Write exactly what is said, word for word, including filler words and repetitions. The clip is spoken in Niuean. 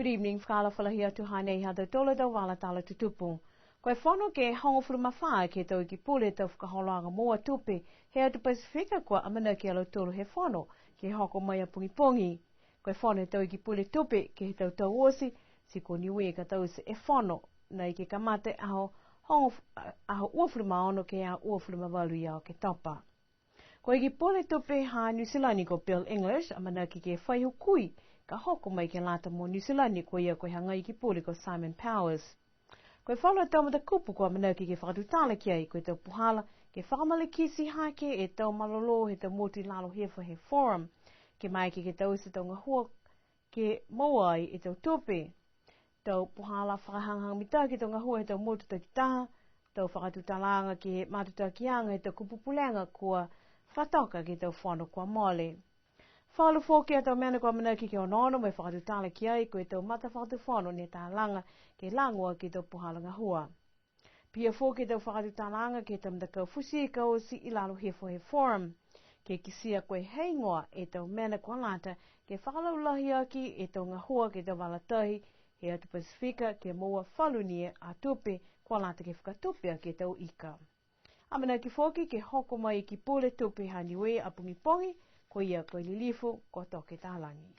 Evening, fakaalofa lahi atu, hanei ha tautolu a tau vala tala tutupu. Ko e fono ke hogofulu ma fā ke he tau Iki Pule tau fakaholoaga moua tupe he atu Pasifika kua amanaki a lautolu he fono ke hoko mai a pogipogi. Ko e fono he tau Iki Pule tupe ke he tau tau oti, ti ko Niue ka taute e fono, nai ke kamata he aho hogof-, aho uafulu ma ono ke he aho uafulu ma valu ia Oketopa. Ko e Iki Pule tupe ha Niu Silani ko Bill English, amanaki ke fai hukui ka hoko mai ke lata mo Niu Silani, ko ia ko e hagai Iki Pule ko Simon Powers. Ko e falu a tau matakupu kua amanaki ke fakatutala ki ai, ko e tau puhala ke fakamalikiti hake e tau malolō he tau motu i lalo hifo he Forum, ke maeke ke taute e tau gahua ke moua ai e tau tupe. Tau puhala fakahagahaga mitaki e tau gahua he tau motu takitaha, tau fakatutalaaga ke he matutakiaga he tau kupu pulega kua fakatoka ke he tau fono kua mole. Falu foki a tau mena kua amanaki ke onoono mo e fakatutala ki ai, ko e tau matafakatufono ne talaga ke lago aki e tau puhala gahua. Pihia foki e tau fakatutalaaga ke he tau matakau futi ika oti i lalo hifo he Forum, ke kitia ko e heigoa e tau mena kua lata ke fakalaulahi aki e tau gahua ke he tau vala tahi he atu Pasifika, ke moua falu ni a tupe kua lata ke fakatupe aki e tau ika. Amanaki foki ke hoko mai e Iki Pule tupe ha Niue a pogipogi, ko ia ko e Lilifu ko Toke Talagi.